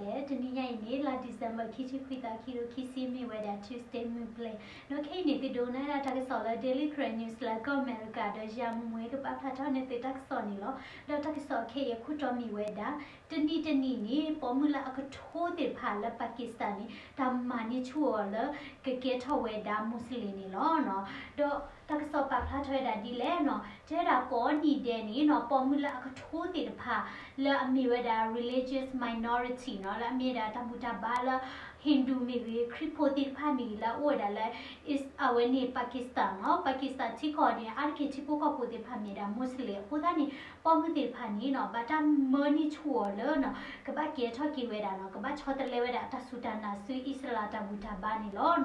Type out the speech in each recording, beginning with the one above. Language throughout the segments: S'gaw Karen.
ဒီးတနံၤညါအံၤန့ၣ် လါ December ခံဆံခွံသီ ခံကထိခံဆံ မ့ၢ်ဝဲဒၣ် Tuesday မုၢ်ပျဲၢ်, ဒီးခဲအံၤန့ၣ် သုဒိးနၢ်ဒၣ်တၢ်ကစီၣ်လၢ Daily Karen News လၢကီၢ်အမဲရကၤ ဒီးယၤမူမူ ကပာ်ဖျါထီၣ်န့ၢ်သုတၢ်ကစီၣ်န့ၣ်လီၤ. ဒီးတၢ်ကစီၣ်ခဲအံၤအခိၣ်တီမ့ၢ်ဝဲဒၣ် တနံၤတနံၤန့ၣ် ပိာ်မုၣ်လၢအကထိသ့ၣ်တဖၣ်လၢ Pakistan န့ၣ် တၢ်မၤန့ၢ်ဆူၣ်အီၤလၢ ကကဲထီၣ်ဝဲဒၣ် Muslim န့ၣ်လီၤ. ဒီးတၢ်ကစီၣ်ပာ်ဖျါထီၣ်ဝဲဒၣ်ဒ်လဲၣ်န့ၣ် တဲဝဲဒၣ်ကိးနံၤဒဲးန့ၣ်န့ၣ် ပိာ်မုၣ်လၢအကထိသ့ၣ်တဖၣ် လၢအမ့ၢ်ဝဲဒၣ် religious minority န့ၣ် လၢအမ့ၢ်ဝဲဒၣ်တၢ်ဘူၣ်တၢ်ဘါလၢ Hindu မ့ၢ်ဂ့ၤ ခရံာ်ဖိသ့ၣ်တဖၣ်မ့ၢ်ဂ့ၤ လၢအအိၣ်ဝဲဒၣ်လၢ အဝဲန့ၣ် Pakistan န့ၣ် Pakistan ထံကီၢ်န့ၣ် အါတက့ၢ်ထံဖိကီၢ်ဖိသ့ၣ်တဖၣ်မ့ၢ်ဝဲဒၣ် Muslim အဃိသတးန့ၣ် ပိာ်မုၣ်သ့ၣ်တဖၣ်န့ၣ်န့ၣ် ဘၣ်တၢ်မၢန့ၢ်ဆူၣ်အီၤလၢန့ၣ် ကဘၣ်ကဲထီၣ်က့ၤဝဲဒၣ်န့ၣ် ကဘၣ်ဆီတလဲဝဲဒၣ်တၢ်စူၢ်တၢ်နာ်ဆူအံၣ်စလးတၢ်ဘူၣ်တၢ်ဘါန့ၣ်လီၤ.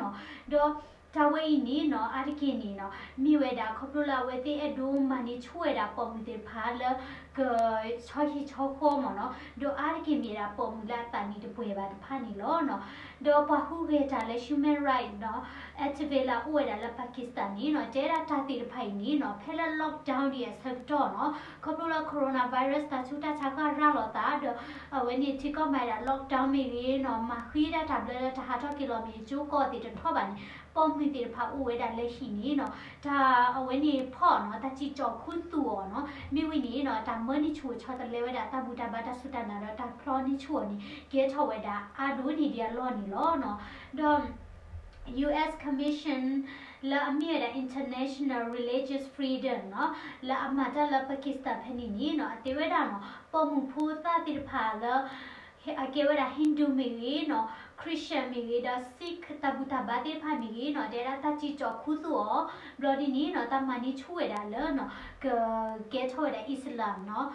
ဒီးတၢ်ဝဲအံၤန့ၣ်န့ၣ် အါတက့ၢ်န့ၣ်န့ၣ် မ့ၢ်ဝဲဒၣ်ခီဖျိလၢအဝဲသ့ၣ်အဲၣ်ဒိးမၤန့ၢ်ဆူၣ်ဝဲဒၣ်ပိာ်မုၣ်သ့ၣ်တဖၣ်လၢ ကဆီဟံၣ်ဆီဃီမ့ၢ်န့ၣ် ဒီးအါတက့ၢ်မ့ၢ်ဒၣ်ပိာ်မုၣ်လၢအသးနံၣ်တပှဲၤဘၣ်တဖၣ်န့ၣ်လီၤ. ဒီးပှၤဟူးဂဲၤတၢ်လၢ human right န့ၣ် activist လၢအအိၣ်ဝဲဒၣ်လၢ Pakistan န့ၣ်န့ၣ် တဲဒၣ်တၢ်သ့ၣ်တဖၣ်အံၤန့ၣ်န့ၣ် ဖဲလၢ lockdown ဒံးအဆၢကတီၢ်န့ၣ် ခီဖျိလၢ coronavirus တၢ်ဆူးတၢ်ဆါဃၣ်ရၤလီၤသးဒီး အဝဲန့ၣ်ထံကီၢ်မၤဝဲဒၣ် lockdown မ့ၢ်ဂ့ၤန့ၣ် မၤဃံတၢ်တၢ်ဘျၢလၢတၢ်ဟးထီၣ်က့ၤလီၤမ့ၢ်ဂ့ၤ ကၠိကီၢ်သ့ၣ်တထီၣ်ဘၣ်န့ၣ် ပိာ်မုၣ်သ့ၣ်တဖၣ်အိၣ်ဝဲဒၣ်လၢဟံၣ်န့ၣ်န့ၣ် တၢ်အဝဲန့ၣ်ဖီၣ်န့ၣ် တၢ်စံၣ်ကၠီၣ်ခူသူၣ်အီၤန့ၣ် မ့ၢ်ဝံၤန့ၣ်န့ၣ် တၢ်မၢန့ၢ်ဆူၣ်ဆီတလဲဝဲဒၣ်တၢ်ဘူၣ်တၢ်ဘါတၢ်စူၢ်တၢ်နာ်ဒီး တၢ်ဖျီန့ၢ်ဆူၣ်အီၤန့ၣ် ကဲထီၣ်ဝဲဒၣ်အါဒိၣ်န့ၢ်ဒံးအလီၢ်န့ၣ်လီၤ. ဒီး US Commission လၢအမ့ၢ်ဝဲဒၣ် International Religious Freedom န့ၣ် လၢအမၤတၢ်လၢ Pakistan ဖဲန့ၣ်န့ၣ်န့ၣ် အတဲဝဲဒၣ်န့ၣ် ပိာ်မုၣ်ဖိသၣ်သ့ၣ်တဖၣ်လၢ အကဲဝဲဒၣ် Hindu မ့ၢ်ဂ့ၤန့ၣ် Christian မ့ၢ်ဂ့ၤ ဒီး Sikh တၢ်ဘူၣ်တၢ်ဘါသ့ၣ်တဖၣ်မ့ၢ်ဂ့ၤန့ၣ် တဲဒၣ်တၢ်စံၣ်ကၠီၣ်ခူသူၣ်အီၤ ဘျီဒ်န့ၣ်န့ၣ် တၢ်မၤန့ၢ်ဆူၣ်ဝဲဒၣ်လၢ ကကဲထီၣ်ဝဲဒၣ် Islam န့ၣ်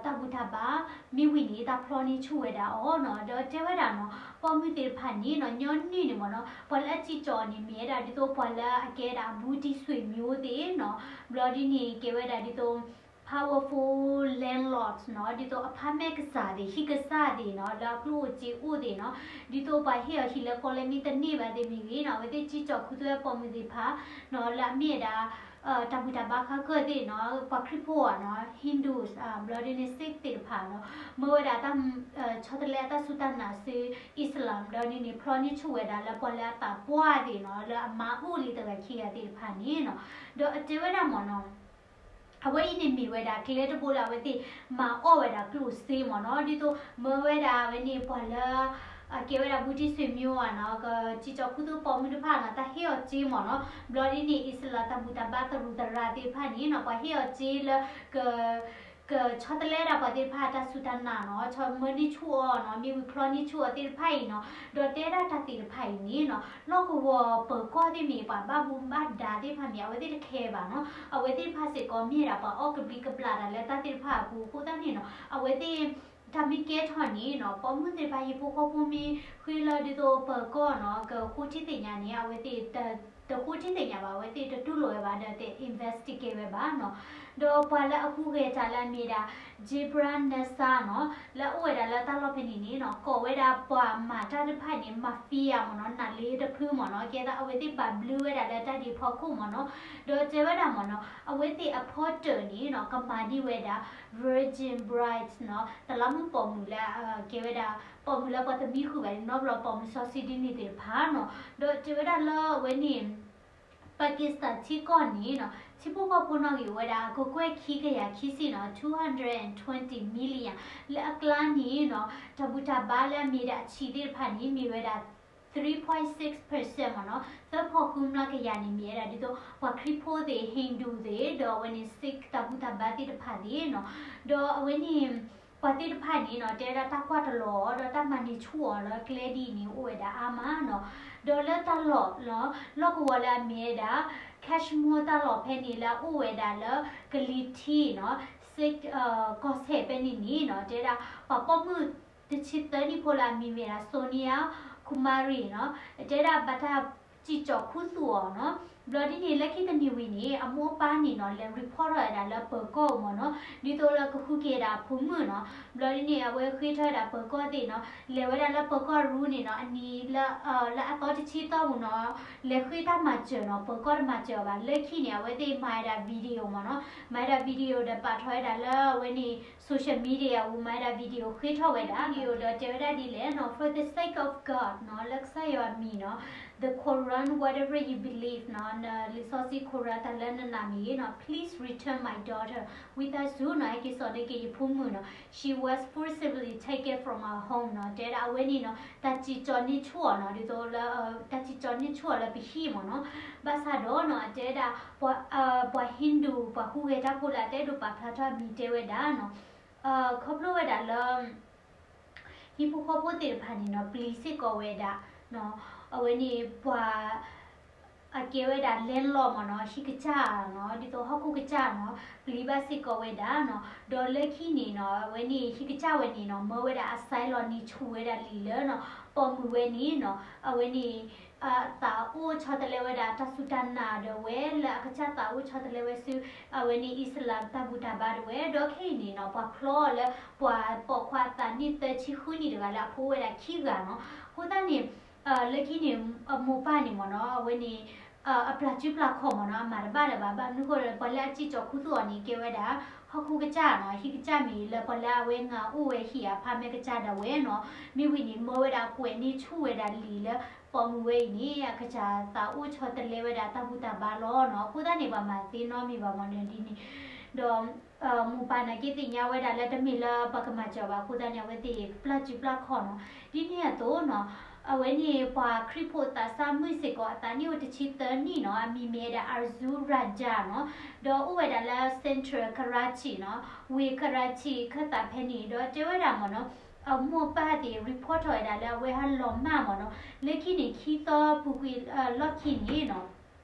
တၢ်ဘူၣ်တၢ်ဘါ မ့ၢ်ဝံၤန့ၣ် တၢ်ဖျီန့ၢ်ဆူၣ်ဝဲဒၣ်အီၤန့ၣ် ဒီးတဲဝဲဒၣ်န့ၣ် ပိာ်မုၣ်သ့ၣ်တဖၣ်န့ၣ်န့ၣ် ညီနုၢ်န့ၣ်မ့ၢ်န့ၣ် ပှၤလၢအစံၣ်ကၠီၣ်န့ၣ် မ့ၢ်ဝဲဒၣ်ဒ်သိးပှၤလၢအကဲဒၣ် ဘုန်းကြီးဆွေမျိုး သ့ၣ်န့ၣ် ဘျီဒ်န့ၣ် ကဲဝဲဒၣ်ဒ်သိး powerful landlords န့ၣ် ဒ်သိး apartment ကစၢ်သ့ၣ် ဟံၣ်ကစၢ်သ့ၣ်န့ၣ် လၢအကျိၣ်အိၣ်စ့အိၣ်သ့ၣ်န့ၣ် ဒ်သိးပှၤဟ့ၣ်အီၤဟံၣ်လၢကီၢ်လၢမ့ၢ်တန့ၢ်ဘၣ်သ့ၣ်မ့ၢ်ဂ့ၤန့ၣ် အဝဲသ့ၣ်စံၣ်ကၠီၣ်ခူသူၣ်ဝဲပိာ်မုၣ်သ့ၣ်တဖၣ်န့ၣ် လၢအမ့ၢ်ဝဲဒၣ် တၢ်ဘူၣ်တၢ်ဘါဃါကၢၢ်သ့ၣ်န့ၣ် ပှၤခရံာ်ဖိဧါန့ၣ် Hindus ဘျီဒ်န့ၣ် Sikh သ့ၣ်တဖၣ်န့ၣ် မၢဝဲဒၣ်တၢ် ဆီတလဲအတၢ်စူၢ်တၢ်နာ်ဆူ Islam ဒီးန့ၣ်န့ၣ် ဖျီန့ၢ်ဆူၣ်ဝဲဒၣ်လၢပှၤလၢအသးပှၢ်သ့ၣ်န့ၣ် လၢအမါအိၣ်လံတဂၤခံဂၤသ့ၣ်တဖၣ်န့ၣ်န့ၣ် ဒီးအတဲဝဲဒၣ်မ့ၢ်န့ၣ် အဝဲအံၤန့ၣ်မ့ၢ်ဝဲဒၣ်ကျဲတဘိလၢအဝဲသ့ၣ်မၤအီၣ်ဝဲဒၣ်ကျိၣ်စ့မ့ၢ်န့ၣ် ဒ်သိးမၢဝဲဒၣ်အဝဲန့ၣ်ပှၤလၢ အကဲဝဲဒၣ် ဘုန်းကြီးဆွေမျိုး ဧါန့ၣ် ကစံၣ်ကၠီၣ်ခူသူၣ်ပိာ်မုၣ်တဖၣ်န့ၣ် တၢ်ဟ့ၣ်အီၤစ့မ့ၢ်န့ၣ် ဘျီဒ်န့ၣ် Islam တၢ်ဘူၣ်တၢ်ဘါသရူးသရၣ်သ့ၣ်တဖၣ်န့ၣ်န့ၣ် ပှၤဟ့ၣ်အီၤစ့လၢ ကဆီတလဲဒၣ်ပှၤသ့ၣ်တဖၣ်တၢ်စူၢ်တၢ်နာ်န့ၣ် ဆီမၢန့ၢ်ဆူၣ်အီၤန့ၣ် မ့ၢ်ဝံၤဖျီန့ၢ်ဆူၣ်အီၤသ့ၣ်တဖၣ်အံၤန့ၣ် ဒီးတဲဒၣ်တၢ်သ့ၣ်တဖၣ်အံၤန့ၣ်န့ၣ် လီၢ်ကဝီၤပၢၤကီၢ်သ့ၣ်မ့ၢ် ပှၤဘၣ်မူဘၣ်ဒါသ့ၣ်တဖၣ်မ့ၢ် အဝဲသ့ၣ်တခဲဘၣ်န့ၣ် အဝဲသ့ၣ်တဖၣ်စ့ၢ်ကီးမ့ၢ်ဒၣ်ပှၤအီၣ်ကဘျံးကဘျၣ်တၢ်လၢတၢ်သ့ၣ်တဖၣ်အပူၤအဃိသတးန့ၣ်န့ၣ် အဝဲသ့ၣ် တၢ်မ့ၢ်ကဲထီၣ်န့ၣ်န့ၣ် ပိာ်မုၣ်သ့ၣ်တဖၣ်ဟံၣ်ဖိဃီဖိမ့ၢ်ဃ့လၢဒ်သိးပၢၤကီၢ်န့ၣ် ကဃိထံသ့ၣ်ညါန့ၣ် အဝဲသ့ၣ် တဃိထံသ့ၣ်ညါဘၣ် အဝဲသ့ၣ်တတူၢ်လိာ်ဝဲဘၣ်ဒီးတ investigate ဝဲဘၣ်န့ၣ် ဒီးပှၤလၢအဟူးဂဲၤတၢ်လၢအမ့ၢ်ဒၣ် Jibran Nasa န့ၣ် လၢအအိၣ်ဝဲဒၣ်လၢတၢ်လီၢ်ဖဲန့ၣ်န့ၣ်န့ၣ် ကိးဝဲဒၣ်ပှၤမၤတၢ်တဖၣ်န့ၣ် mafia မ့ၢ်န့ၣ် နးလ့တဖုမ့ၢ်န့ၣ် ကဲသးအဝဲသ့ၣ်ဘၣ်ဘျုးဝဲဒၣ်လၢတၢ်ဒ်ဖီခိၣ်မ့ၢ်န့ၣ် ဒီးတဲဝဲဒၣ်မ့ၢ်န့ၣ် အဝဲသ့ၣ်အဖီတၢၣ်န့ၣ်န့ၣ် ကမၤန့ၢ်ဝဲဒၣ် Virgin Brides န့ၣ် တလးမုၣ်ပိာ်မုၣ်လၢ ကဲဝဲဒၣ် ပိာ်မုၣ်လၢပှၤတမံဃုာ်ဘၣ်န့ၣ် နီတဘျီပိာ်မုၣ်စီဆှံဒ်န့ၣ်သ့ၣ်တဖၣ်န့ၣ် ဒီးတဲဝဲဒၣ်လၢအဝဲန့ၣ် Pakistan ထံကီၢ်န့ၣ်န့ၣ် ထံဖိကီၢ်ဖိနီၣ်ဂံၢ်အိၣ်ဝဲဒၣ် ကကွဲၢ်ခံကယၤခံဆံန့ၣ် two hundred and twenty million လၢအကျါန့ၣ်န့ၣ် တၢ်ဘူၣ်တၢ်ဘါလၢအမ့ၢ်ဒၣ်အဆံးသ့ၣ်တဖၣ်န့ၣ် မ့ၢ်ဝဲဒၣ် three point six percent မ့ၢ်န့ၣ် သၢဖီၣ်ဃုမျးကယၤန့ၣ် မ့ၢ်ဝဲဒၣ်ဒ်သိး ပှၤခရံာ်ဖိသ့ၣ် Hindu သ့ၣ် ဒီးအဝဲန့ၣ် Sikh တၢ်ဘူၣ်တၢ်ဘါသ့ၣ်တဖၣ်သ့ၣ်န့ၣ် ဒီးအဝဲန့ၣ် ပှၤသ့ၣ်တဖၣ်န့ၣ်န့ၣ် တဲဝဲဒၣ်တၢ်ကွၢ်တလီၤအီၤ ဒီးတၢ်မၤန့ၢ်ဆူၣ်အီၤလၢကျဲဒ်အံၤန့ၣ် အိၣ်ဝဲဒၣ်အါမးန့ၣ် ဒီးလၢတၢ်လီၢ်န့ၣ် လီၢ်ကဝီၤလၢအမ့ၢ်ဝဲဒၣ် Kashmir တၢ်လီၢ်ဖဲန့ၣ်လၢအအိၣ်ဝဲဒၣ်လၢ ကလံၤထံးန့ၣ် Sikh ကီၢ်စဲၣ်ဖဲန့ၣ်န့ၣ်န့ၣ် တဲဝဲဒၣ် ပှၤပိာ်မုၣ်တဆံသၢနံၣ်ဖိလၢအမံၤမ့ၢ်ဒၣ် Sonia Kumari န့ၣ် တဲဝဲဒၣ်ဘၣ်တၢ်စံၣ်ကၠီၣ်ခူသူၣ်အီၤန့ၣ် ဘျီဒ်န့ၣ် လၢခံတနံၤဝံၤန့ၣ် အမိၢ်အပၢ်န့ၣ်နီၤ လဲၤ report ထီၣ်ဝဲဒၣ်လၢပၢၤကီၢ်အအိၣ်မ့ၢ်နီၤ, ဒ်သိးလၢကဃုက့ၤဒၣ်အဖိမုၣ်နီၤ. ဘျီဒ်န့ၣ် အဝဲဃ့ထီၣ်ဝဲဒၣ်ပၢၤကီၢ်သ့ၣ်နီၤ, လဲၤဝဲဒၣ်လၢပၢၤကီၢ်ရူန့ၣ်နီၤ, အနံၤလၢ လၢအသီတဆံသီပူၤနီၤ, လဲၤဃ့တၢ်မၤစၢၤနီၤ, ပၢၤကီၢ်တမၤစၢၤအီၤဘၣ်. လၢခံန့ၣ် အဝဲသ့ၣ်မၤဝဲဒၣ် video မ့ၢ်နီၤ, မၤဝဲဒၣ် video ဒီးပာ်ထီၣ်ဝဲဒၣ်လၢအဝဲန့ၣ် social media အပူၤ မၤဝဲဒၣ် video ဃ့ထီၣ်ဝဲဒၣ် video ဒီးတဲဝဲဒၣ်ဒ်လဲၣ်နီၤ, for the sake of God နီၤ, လၢကစၢ်ယွၤအမံၤနီၤ, the Quran, whatever you believe နီၤ, နလံာ်စီဆှံ Quran တၢ်လၢနနာ်မ့ၢ်ဂ့ၤနီၤ, please return my daughter ဝံသးစူၤနီၤ, ဟဲက့ၤစိာ်န့ၢ်က့ၤယဖိမုၣ်နီၤ, she was forcibly taken from our home နီၤ, တဲဒၣ်အဝဲန့ၣ်နီၤ, တၢ်စံၣ်ကၠီၤန့ၢ်ဆူၣ်အီၤနီၤ, ဒ်သိးလၢ တၢ်စံၣ်ကၠီၤန့ၢ်ဆူၣ်အီၤလၢပဟံၣ်မ့ၢ်နီၤ, ဘၣ်ဆၣ်ဒီးနီၤ အတဲဒၣ် ပှၤ ပှၤ Hindu ပှၤဟူးဂဲၤတၢ်ဖိလၢအတအဲၣ်ဒိးပာ်ဖျါထီၣ်အမံၤတဲဝဲဒၣ်နီၤ, ခီဖျိဝဲဒၣ်လၢ ဟံၣ်ဖိဃီဖိသ့ၣ်တဖၣ်န့ၣ်နီၤ ပျံၤစ့ၢ်ကီးဝဲဒၣ်, အဝဲန့ၣ်ပှၤ အကဲဝဲဒၣ် landlord မ့ၢ်နီၤ, ဟံၣ်ကစၢ်နီၤ, ဒ်သိးဟီၣ်ခိၣ်ကစၢ်နီၤ, ပျံၤဘၣ်စ့ၢ်ကီးဝဲဒၣ်နီၤ, ဒီးလၢခံန့ၣ်နီၤ အဝဲန့ၣ်ဟံၣ်ကစၢ်ဝဲန့ၣ်နီၤ မၢဝဲဒၣ်အစဲလီၤန့ၢ်ဆူၣ်ဝဲဒၣ်လံာ်လၢနီၤ, ပိာ်မုၣ်ဝဲန့ၣ်နီၤ, အဝဲန့ၣ် သးအိၣ်ဆီတလဲဝဲဒၣ်တၢ်စူၢ်တၢ်နာ်ဒီးဝဲ လၢအကစၢ်သးအိၣ်ဆီတလဲဝဲဆူ အဝဲန့ၣ် Islam တၢ်ဘူၣ်တၢ်ဘါတဝဲ, ဒီးခဲအံၤန့ၣ်နီၤ ပှၤဖျီအီၤလၢ ပှၤပိာ်ခွါအသးနံၣ်သၢဆံဃုနံၣ်တဂၤလၢအဖိဝဲဒၣ်ခံဂၤနီၤ, အဃိသတးန့ၣ် လၢခံန့ၣ် အမိၢ်ပၢ်န့ၣ်မ့ၢ်နီၤ အဝဲန့ၣ် အပျၢ်စုပျၢ်ခီၣ်မ့ၢ်နီၤ အမၤတဘၣ်လၢၤဘၣ်, ဘၣ်မနုၤဃိလၢ ပှၤလၢအစံၣ်ကၠီၤခူသူၣ်အီၤန့ၣ် ကဲဝဲဒၣ် ဟီၣ်ခိၣ်ကစၢ်နီၤ, ဟံၣ်ကစၢ်မ့ၢ်လၢပှၤလၢအဝဲငါအိၣ်ဝဲဟံၣ်အဖါမဲာ်ကစၢ်ဒၣ်ဝဲနီၤ, မ့ၢ်ဝံၤန့ၣ် မၢဝဲဒၣ်ကွဲးန့ၢ်ဆူၣ်ဝဲဒၣ်လံာ်လၢ ပိာ်မုၣ်ဝဲအံၤန့ၣ် အကစၢ်သးအိၣ်ဆီတလဲဝဲဒၣ်တၢ်ဘူၣ်တၢ်ဘါလီၤနီၤ, အဃိသတးန့ၣ် ပှၤမၤသ့နီတမံၤဘၣ်မ့ၢ်နီၤဒ်န့ၣ်, ဒီး မိၢ်ပၢ်နာ်က့သ့ၣ်ညါဝဲဒၣ်လၢတမ့ၢ်လၢပှၤကမၤစၢၤဘၣ်အဃိသတးန့ၣ် အဝဲသ့ၣ်ပျၢ်စုပျၢ်ခီၣ်နီၤ, ဒ်န့ၣ်အသိးနီၤ, အဝဲန့ၣ် ပှၤခရံာ်ဖိသးစၢ်မုၣ်စ့ၢ်ကီး အသးနံၣ်အိၣ်တဆံသၢနံၣ်နီၤ, အမံၤမ့ၢ်ဝဲဒၣ် Arzu Raja နီၤ, ဒီးအိၣ်ဝဲဒၣ်လၢ Central Karachi နီၤ, ဝ့ၢ် Karachi ခၢၣ်သးဖဲန့ၣ်, ဒီးတဲဝဲဒၣ်မ့ၢ်နီၤ, အမိၢ်ပၢ်သ့ၣ် report ထီၣ်ဝဲဒၣ်လၢအဝဲဟးလီၤမၢ်မ့ၢ်နီၤ, လၢခံန့ၣ် ခံသီပူၤကွံာ်လီၢ်ခံန့ၣ်နီၤ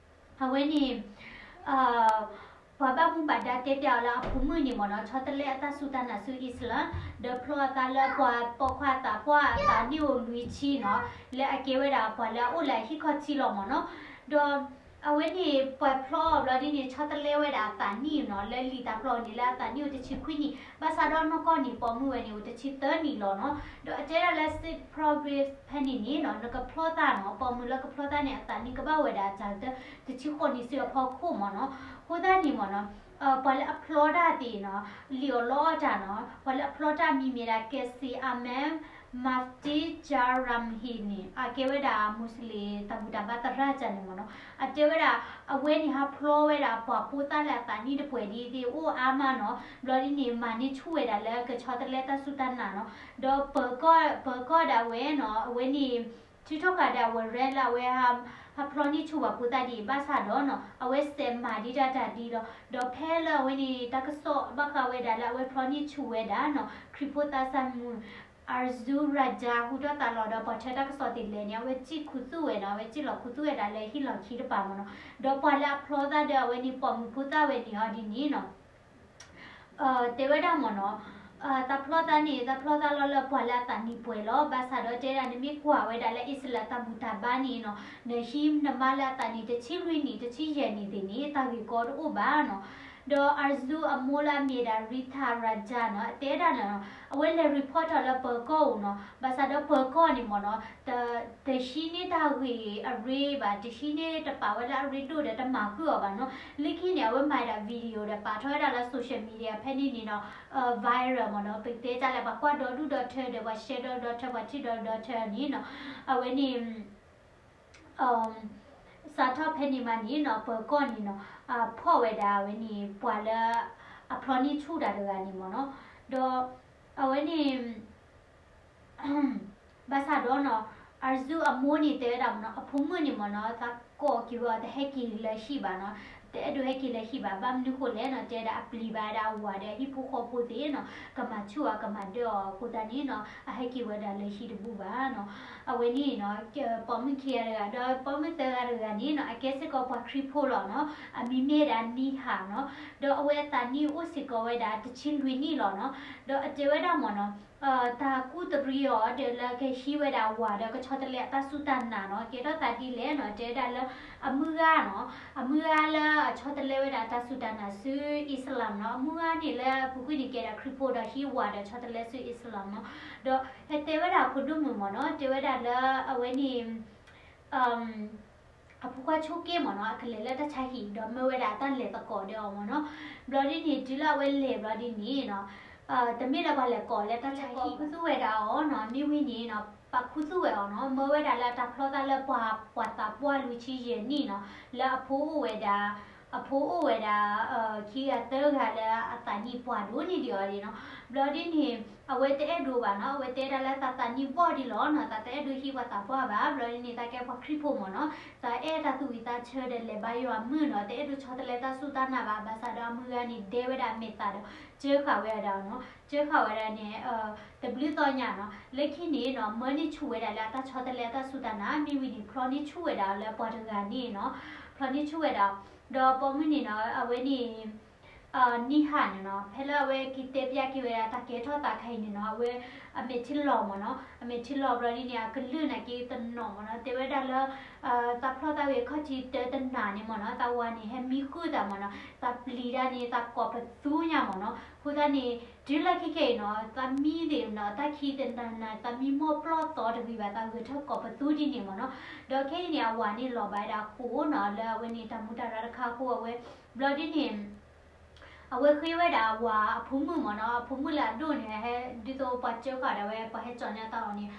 အဝဲန့ၣ် ပှၤဘၣ်မူဘၣ်ဒါတဲပျးအီၤလၢအဖိမုၣ်န့ၣ်မ့ၢ်နီၤ, ဆီတလဲအတၢ်စူၢ်တၢ်နာ်ဆူ Islam, ဒီးဖျီအသးလၢပှၤပိာ်ခွါသးပှၢ်အသးနံၣ်အိၣ်လွံၢ်ဆံနီၤ, လၢအကဲဝဲဒၣ်ပှၤလၢအအိၣ်လၢအဟံၣ်ခီၣ်ထံးလီၤမ့ၢ်နီၤ, ဒီး အဝဲန့ၣ် ပှၤဖျီအီၤဘျီဒ်န့ၣ် ဆီတလဲဝဲဒၣ်အသးနံၣ်နီၤ, လၢလံာ်တၢ်ဖျီန့ၣ် လၢအသးနံၣ်အိၣ်တဆံခွံနံၣ်, ဘၣ်ဆၣ်ဒီးနီၢ်ကီၢ်န့ၣ် ပိာ်မုၣ်ဝဲန့ၣ် အိၣ်တဆံသၢနံၣ်လီၤနီၤ, ဒီးအတဲဒၣ်လၢ Saint Province ဖဲန့ၣ်န့ၣ်နီၤ, နကဖျီသးနီၤ, ပိာ်မုၣ်လၢကဖျီသးန့ၣ် အသးနံၣ်ကဘၣ်ဝဲဒၣ်အတၢ်တဆံဃိးနံၣ်ဆူအဖီခိၣ်မ့ၢ်နီၤ, အဃိသတးန့ၣ်မ့ၢ်နီၤ, ပှၤလၢအဖျီတၢ်သ့ၣ်နီၤ, လံၣ်အီၣ်လီအီၣ်တၢ်နီၤ, ပှၤလၢအဖျီတၢ်မံၤမ့ၢ်ဒၣ် Qazi Ahmad Mufti Jahrami န့ၣ်, အကဲဝဲဒၣ် Muslim တၢ်ဘူၣ်တၢ်ဘါသရၣ်တဂၤန့ၣ်မ့ၢ်နီၤ, အတဲဝဲဒၣ် အဝဲန့ၣ်ဟးဖျီဝဲဒၣ်ပှၤဖိသၣ်လၢအသးနံၣ်တပှဲၤဒ်သ့ၣ်အိၣ်အါမးနီၤ, ဘျီဒ်န့ၣ် မၤန့ၢ်ဆူၣ်ဝဲဒၣ်လၢကဆီတလဲတၢ်စူၢ်တၢ်နာ်နီၤ, ဒီးပၢၤကီၢ် ပၢၤကီၢ်ဒၣ်ဝဲနီၤ, အဝဲန့ၣ် ထုးထီၣ်ဃာ်ဒီးအဝဲရဲလၢအဝဲ ဟးဖျီန့ၢ်ဆူၣ်ပှၤဖိသၣ်ဒ်အံၤ ဘၣ်ဆၣ်ဒီးနီၤ, အဝဲစးမၤဒံးတၢ်တၢ်ဒ်လီၤ, ဒီးဖဲလၢအဝဲန့ၣ် တၢ်ကစီၣ်ဘၣ်ဃးဝဲဒၣ်လၢအဝဲဖျီန့ၢ်ဆူၣ်ဝဲဒၣ်နီၤ, ခရံာ်ဖိသးစၢ်မုၣ် Arzu Raja ဟူထီၣ်သါလီၤဒီးပှၤထၢတၢ်ကစီၣ်သ့ၣ်လဲၣ်န့ၣ် အဝဲစံၣ်ခူသူၣ်ဝဲနီၤ, အဝဲစံၣ်လီၤခူသူၣ်ဝဲဒၣ်လၢဟံၣ်လီၢ်ခံတပၤမ့ၢ်နီၤ, ဒီးပှၤလၢအဖျီသးဒီးအဝဲန့ၣ်ပိာ်မုၣ်ဖိသၣ်ဝဲန့ၣ်အီၤဒ်န့ၣ်နီၤ တဲဝဲဒၣ်မ့ၢ်နီၤ, တၢ်ဖျီသးန့ၣ် တၢ်ဖျီသးလီၤလၢပှၤလၢအသးနံၣ်ပှဲၤလီၤ, ဘၣ်ဆၣ်ဒီးတဲဒၣ်နမ့ၢ်ကွၢ်ဝဲဒၣ်လၢ Islam တၢ်ဘူၣ်တၢ်ဘါန့ၣ်နီၤ, နဟံးနမါလၢအသးနံၣ်တဆံလွံၢ်နံၣ် တဆံယဲၢ်နံၣ်သ့ၣ်န့ၣ် တၢ်ဂ့ၢ်ကီတအိၣ်ဘၣ်နီၤ, ဒီး Arzu အမိၢ်လၢအမ့ၢ်ဒၣ် Rita Raja နီၤ အတဲဒၣ်နီၤ, အဝဲလဲၤ report ထီၣ်လၢပၢၤကီၢ်အအိၣ်နီၤ, ဘၣ်ဆၣ်ဒီးပၢၤကီၢ်န့ၣ်မ့ၢ်နီၤ တဟံးန့ၢ်တၢ်ဂ့ၢ်အရ့ဘၣ်, တဟံးန့ၢ်တပာ်ဝဲလၢအရ့ဒိၣ်ဒီးတမၤဃုာ်အီၤဘၣ်နီၤ, လၢခံန့ၣ် အဝဲမၤဒၣ် video ဒီးပာ်ထီၣ်ဝဲဒၣ်လၢ social media ဖဲန့ၣ်န့ၣ်နီၤ, viral မ့ၢ်နီၤ, ပတဲတၢ်လၢပှၤကွၢ်ဒီဒူၣ်ဒီထၢဒီး ပှၤ share ဒီဒူၣ်ဒီထၢ ပှၤထံၣ်ဒီဒူၣ်ဒီထၢန့ၣ်နီၤ, အဝဲန့ၣ် စးထီၣ်ဖဲန့ၣ်မးန့ၣ်နီၤ ပၢၤကီၢ်န့ၣ်နီၤ, ဖီၣ်ဝဲဒၣ်အဝဲန့ၣ် ပှၤလၢ အဖျီန့ၢ်ဆူၣ်တၢ်တဂၤန့ၣ်မ့ၢ်နီၤ, ဒီး အဝဲန့ၣ် ဘၣ်ဆၣ်ဒီးနီၤ Arzu အမိၢ်န့ၣ်တဲဝဲဒၣ်မ့ၢ်နီၤ အဖိမုၣ်န့ၣ်မ့ၢ်နီၤ သးကိးက့ၤဝဲအီၤတဟဲက့ၤလၢဟံၣ်ဘၣ်နီၤ, တအဲၣ်ဒိးဟဲက့ၤလၢဟံၣ်ဘၣ်, ဘၣ်မနုၤဃိလဲၣ်နီၤ တဲဒၣ်အပျံၤဘၣ်ဝဲဒၣ်အဝၤဒီးအဟံၣ်ဖိဃီဖိသ့ၣ်နီၤ, ကမၤဆူၣ်အီၤကမၤဒၢအီၤအဃိသတးန့ၣ်နီၤ အဟဲက့ၤဝဲဒၣ်လၢဟံၣ်တဘူၣ်ဘၣ်နီၤ, အဝဲန့ၣ်နီၤ ပိာ်မုၣ်ခံဂၤတဂၤ ဒီးပိာ်မုၣ်သၢဂၤတဂၤန့ၣ်နီၤ အကဲစ့ၢ်ကီးပှၤခရံာ်ဖိလီၤနီၤ, အမံၤမ့ၢ်ဒၣ် Niha နီၤ, ဒီးအဝဲအသးနံၣ်အိၣ်စ့ၢ်ကီးဝဲဒၣ်တဆံလွံၢ်နံၣ်လီၤနီၤ, ဒီးအတဲဝဲဒၣ်မ့ၢ်နီၤ တၢ်ကူၣ်တရံးအီၤဒီးလၢကဟံးဝဲဒၣ်အဝၤဒီးကဆီတလဲအတၢ်စူၢ်တၢ်နာ်နီၤ, ကဲထီၣ်သးဒ်လဲၣ်နီၤ တဲဒၣ်လၢ အမုၢ်ဂၤနီၤ, အမုၢ်ဂၤလၢအဆီတလဲဝဲဒၣ်တၢ်စူၢ်တၢ်နာ်ဆူအံၣ်စလၢမ်နီၤ, အမုၢ်ဂၤန့ၣ်လၢအပူၤကွံာ်န့ၣ်ကဲဒၣ်ခရံာ်ဖိဒီးဟံးဝၤဒီးဆီတလဲဆူအံၣ်စလၢမ်နီၤ, ဒီးဟဲတဲဝဲဒၣ်အဖိဒိၣ်မုၣ်မ့ၢ်နီၤ, တဲဝဲဒၣ်လၢအဝဲန့ၣ် အဖိခွါဆိက့မ့ၢ်နီၤ အကလဲၤလၢတၢ်ဆါဟံၣ် ဒီးမၢဝဲဒၣ်အတၢ်လဲၤသကိးဒီးအီၤမ့ၢ်နီၤ, ဘျီဒ်န့ၣ် တုၤလၢအဝဲလဲၤဘျီဒ်န့ၣ်နီၤ, တမ့ၢ်လၢပှၤလဲၤကိးလၢတၢ်ဆါဟံၣ် ခူသူၣ်ဝဲဒၣ်အီၤနီၤ, မ့ၢ်ဝံၤန့ၣ်နီၤ ပှၤခူသူၣ်ဝဲအီၤနီၤ, မၢဝဲဒၣ်လၢအတၢ်ဖျီသးလၢပှၤ ပှၤသးပှၢ်လွံၢ်ဆံယဲၢ်နံၣ်နီၤ, လၢအဖိအိၣ်ဝဲဒၣ် အဖိအိၣ်ဝဲဒၣ် ခံဂၤသၢဂၤလၢအသးနံၣ်ပှၢ်ဒိၣ်န့ၢ်ဒံးအီၤဒ်နီၤ, ဘျီဒ်န့ၣ် အဝဲတအဲၣ်ဒိးဘၣ်နီၤ, အဝဲတဲဒၣ်လၢသးသးနံၣ်ဘီၣ်ဒံးလီၤနီၤ, သးတအဲၣ်ဒိးဟံးပှၤသးပှၢ်ဘၣ်, ဘျီဒ်န့ၣ် သးကဲပှၤခရံာ်ဖိမ့ၢ်နီၤ, သးအဲၣ်တၢ်သူၣ်ဝံၣ်သးဆၢဒီးလဲၤဘါယွၤမုၣ်နီၤ, တအဲၣ်ဒိးဆီတလဲတၢ်စူၢ်တၢ်နာ်ဘၣ်, ဘၣ်ဆၣ်ဒီးအမုၢ်ဂၤန့ၣ် ဒဲဝဲဒၣ်အမဲာ်သးဒီး စၢဃာ်ဝဲဒၣ်နီၤ, စၢဃာ်ဝဲဒၣ်န့ၣ် တဘျုးသီညါနီၤ, လၢခံန့ၣ်နီၤ မၢန့ၢ်ဆူၣ်ဝဲဒၣ်လၢအတၢ်ဆီတလဲအတၢ်စူၢ်တၢ်နာ်, မ့ၢ်ဝံၤန့ၣ် ဖျီန့ၢ်ဆူၣ်ဝဲဒၣ်လၢပှၤတဂၤန့ၣ်နီၤ, ဖျီန့ၢ်ဆူၣ်ဝဲဒၣ်, ဒီးပိာ်မုၣ်န့ၣ်နီၤ အဝဲန့ၣ် နံၣ်ဟါန့ၣ်နီၤ, ဖဲလၢအဝဲက့ၤတဲပျဲက့ၤဝဲဒၣ်တၢ်ကဲထီၣ်သးခါအံၤန့ၣ်နီၤ, အဝဲ အမဲာ်ထံလီၤမ့ၢ်နီၤ, အမဲာ်ထံလီၤဘျီဒ်န့ၣ် အကလုၢ်နာ်က့တနီၤမ့ၢ်နီၤ, တဲဝဲဒၣ်လၢ သးဖျီသးဝံၤအခီၣ်ထံးတၢတနၤန့ၣ်မ့ၢ်နီၤ, သးဝၤန့ၣ် ဟဲမံဃုာ်သးမ့ၢ်နီၤ, သးပျံၤတၢ်န့ၣ် သးကိးပသူညါမ့ၢ်နီၤ, အဃိသတးန့ၣ် တုၤလၢခဲခဲအံၤနီၤ သးမံသ့ၣ်နီၤ တၢ်ခံးတနၤနၤ သးမံမိၢ်ပျီၢ်သီတဂ့ၤဘၣ်, သးဂဲၤထီၣ်ကိးပသူဒ်န့ၣ်မ့ၢ်နီၤ, ဒီးခဲအံၤန့ၣ် အဝၤန့ၣ်လီၤဘၣ်ဝဲဒၣ်အဃိနီၤ, လၢအဝဲန့ၣ်တၢ်မူတၢ်ရၢတခါအဃိ အဝဲ ဘျီဒ်န့ၣ် အဝဲဃ့ဝဲဒၣ်အဝၤအဖိမုၣ်မ့ၢ်နီၤ, အဖိမုၣ်လၢအဒိၣ်န့ၣ် ဟဲဒ်သိးပှၤစၢဃာ်ဒီးဝဲ ပှၤဟဲကၠီၤညါတၢ်အီၤန့ၣ်,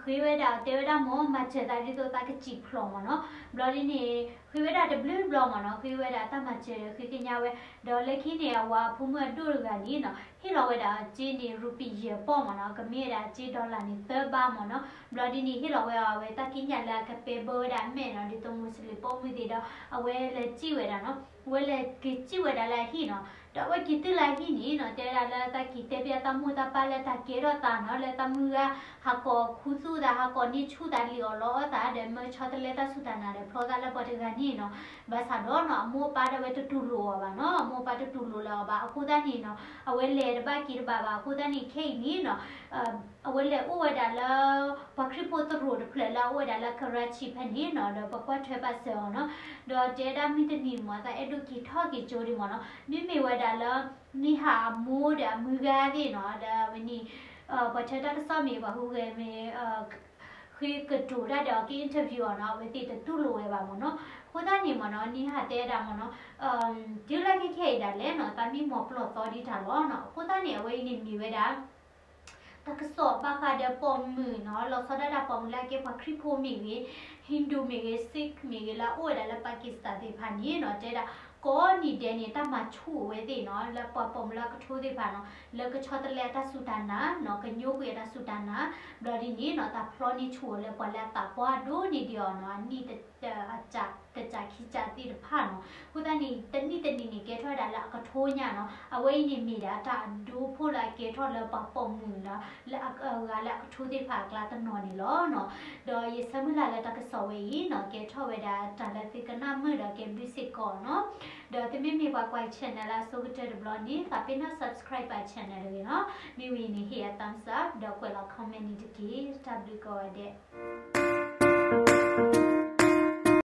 ဃ့ဝဲဒၣ်တဲဝဲဒၣ်မ့ၢ် မၤစၢၤသးဒ်သိးသးကစံၣ်ဖျိးမ့ၢ်နီၤ, ဘျီဒ်န့ၣ် ဃ့ဝဲဒၣ်တဘျုးဘျီမ့ၢ်နီၤ, ဃ့ဝဲဒၣ်တၢ်မၤစၢၤဃ့ကညါဝဲ, ဒီးလၢခံန့ၣ် အဝၤအဖိမုၣ်အဒိၣ်တဂၤန့ၣ်နီၤ ဟ့ၣ်လီၤဝဲဒၣ်အစ့န့ၣ် ရူပံၤယဲၢ်ပီၢ်မ့ၢ်နီၤ, ကမ့ၢ်ဝဲဒၣ်အစ့ dollar န့ၣ် သၢဘးမ့ၢ်နီၤ, ဘျီဒ်န့ၣ် ဟ့ၣ်လီၤဝဲအီၤ အဝဲတၢ်ကံးညာ်လၢအကပဲဘၢဝဲဒၣ်အမဲာ်နီၤ, ဒ်သိး Muslim ပိာ်မုၣ်သ့ၣ်ဒီး အဝဲလဲၤစံၣ်ဝဲဒၣ်နီၤ, အဝဲလဲၤက့ၤစံၣ်ဝဲဒၣ်လၢအဟံၣ်နီၤ, ဒီးအဝဲက့ၤတုၤလၢအဟံၣ်န့ၣ်နီၤ တဲဝဲဒၣ်လၢတၢ်က့ၤတဲပျဲတၢ်မိၢ်တၢ်ပၢ်လၢတၢ်ကဲထီၣ်သးနီၤ, လၢတၢ်မုၢ်ဂၤ ဟးကိးခူသူၣ်သး ဟးကိးန့ၢ်ဆူၣ်သး လံၣ်အီၣ်လီအီၣ်သးဒီး မၢဆီတလဲတၢ်စူၢ်တၢ်နာ်ဒီး ဖျီသးလၢပှၤတဂၤန့ၣ်နီၤ, ဘၣ်ဆၣ်ဒီးနီၤ အမိၢ်အပၢ်ဒၣ်ဝဲတတူၢ်လိာ်အီၤဘၣ်နီၤ, အမိၢ်အပၢ်တတူၢ်လိာ်လၢၤအီၤဘၣ်, အဃိသတးန့ၣ်နီၤ အဝဲလဲၤတဘၣ်က့ၤတဘၣ်ဘၣ်, အဃိသတးန့ၣ် ခဲအံၤန့ၣ်နီၤ အဝဲလဲၤအိၣ်ဝဲဒၣ်လၢ ပှၤခရံာ်ဖိသရိာ်တဖျၢၣ်လၢအအိၣ်ဝဲဒၣ်လၢ Karachi ဖဲန့ၣ်နီၤ, ဒီးပှၤကွၢ်ထွဲပာ်စၢၤအီၤနီၤ, ဒီးတဲဒၣ်မုၢ်တနံၤမ့ၢ် သးအဲၣ်ဒိးက့ၤထီၣ်က့ၤကၠိဒံးမ့ၢ်နီၤ, မ့မ့ၢ်ဝဲဒၣ်လၢ နံၣ်ဟါအမိၢ်ဒီးအမုၢ်ဂၤသ့ၣ်နီၤ, ဒီးဝဲန့ၣ် ပှၤထၢတၢ်ကစီၣ်မ့ၢ် ပှၤဟူးဂဲၤမ့ၢ် ဃ့ကတိၤတၢ်ဒီးက့ၤ interview အီၤနီၤ, အဝဲသ့ၣ်တတူၢ်လိာ်ဝဲဘၣ်မ့ၢ်နီၤ. အဃိသတးန့ၣ်မ့ၢ်နီၤ နံၣ်ဟါတဲဒၣ်မ့ၢ်နီၤ, တုၤလၢခဲခဲအံၤဒၣ်လဲာ်နီၤ သးမံမီၢ်ပျီၢ်သီဒံးတၢ်လီၤနီၤ. အဃိသတးန့ၣ် အဝဲအံၤန့ၣ်မ့ၢ်ဝဲဒၣ် တၢ်ကစီၣ်ဘၣ်ဃးဒီးပိာ်မုၣ်နီၤ, လီၤဆီဒၣ်တၢ်ပိာ်မုၣ်လၢအကဲပှၤခရံာ်ဖိမ့ၢ်ဂ့ၤ, Hindu မ့ၢ်ဂ့ၤ, Sikh မ့ၢ်ဂ့ၤ လၢအအိၣ်ဝဲဒၣ်လၢ Pakistan သ့ၣ်တဖၣ်န့ၣ်နီၤ, တဲဒၣ် ကိးနံၤဒဲးန့ၣ် တၢ်မၤဆူၣ်အဝဲသ့ၣ်နီၤ, လၢပှၤပိာ်မုၣ်လၢအကထိသ့ၣ်တဖၣ်နီၤ, လၢကဆီတလဲအတၢ်စူၢ်တၢ်နာ်နီၤ, ကညိကွံာ်အတၢ်စူၢ်တၢ်နာ်, ဘျီဒ်န့ၣ်နီၤ တၢ်ဖျီန့ၢ်ဆူၣ်အီၤလၢပှၤလၢအသးပှၢ်ဒိၣ်န့ၢ်ဒံးအီၤနီၤ, အနံၣ်တ အစး တစးခံစးသ့ၣ်တဖၣ်နီၤ. အဃိသတးန့ၣ် တနံၣ်တနံၣ်န့ၣ် ကဲထီၣ်ဝဲဒၣ်လၢအကထိညါနီၤ. အဝဲအံၤန့ၣ်မ့ၢ်ဒၣ်တၢ်အဒိဖိလၢအကဲထီၣ်လၢပှၤပိာ်မုၣ်လၢ လၢအဂၤလၢအကထိသ့ၣ်တဖၣ်အကျါတနီၤန့ၣ်လီၤနီၤ. ဒီးယဆၢမုၢ်လၢ်လၢတၢ်ကစီၣ်ဝဲအံၤနီၤ ကဲထီၣ်ဝဲဒၣ်တၢ်လၢသုကနၣ်မုာ်ဒီးကဲဘျုးစ့ၢ်ကီးနီၤ. ဒီးသုမ့မ့ၢ်ပှၤကွၢ် channel လၢအဆိကတၢၢ်တဘျီန့ၣ် သးပ့ၤနီၣ် subscribe ပှၤ channel တဂ့ၤနီၤ. မ့ၢ်ဝံၤန့ၣ် ဟ့ၣ်ယၤ thumbs up ဒီးကွဲးလီၤ comment န့ၣ်တက့ၢ်. တၢ်ဘျုးကိးဂၤဒဲး.